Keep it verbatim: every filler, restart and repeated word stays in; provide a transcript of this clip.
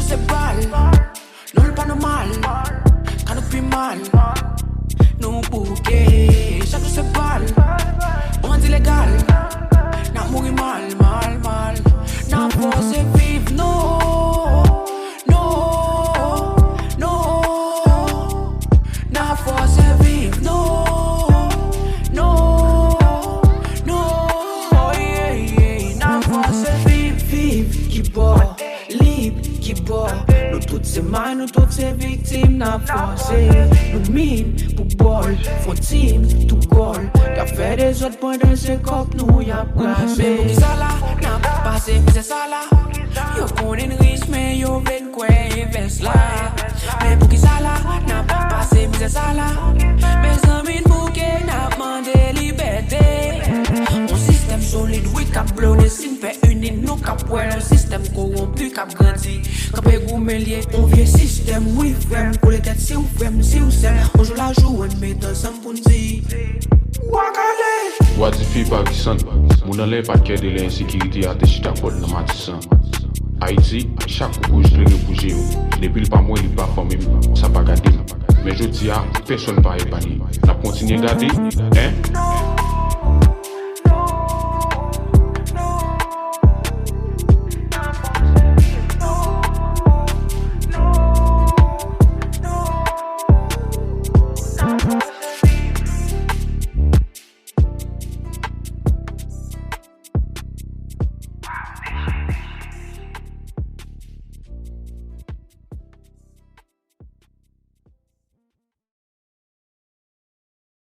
Se bal, non l pa nòmal. Ka nou pi mal. Nou bouke, chak jou se bal. Bandi legal, n ap mouri mal, mal, mal. N ap fòse viv, non, non, non. N ap fòse viv, non, non, non. Oh, yeah, yeah. N ap fòse viv, viv, ki bò, lib, ki bò. Nou tout se may, nou tout se viktim, n ap fòse. Nou min pou bòl, fon tim, tou gòl. Y ap fè dezòd pandan se kòk nou y ap brase. Men poukisa la, n ap pase mizè sa la? Yo konnen n rich, men yo vle n kwè envès la. Men poukisa la, n ap pase mizè sa la? Mezanmi, n bouke, n ap mande libète. Yon sistèm solid, wi, k ap blone. Si n fè ini, nou k ap wè yon sistèm kowonpi k ap grandi. Kanpe goumen l ye, yon vye sistèm, wi, frè m. Kole tèt si w frè m, si w sè m. Yon jou lajounen, n met ansanm pou n di, w a gade. Wa di fi pa ki sann, moun anlè pa t kè de lè ensekirite a te chita kò l nan Matisan. Ayiti, chak kou pou jle gen pou je yo. Depi l pa mwen, li pa fanmi m, sa pa gade m. Men jodi a, pèsonn pa epanye. N ap kontinye gade, en?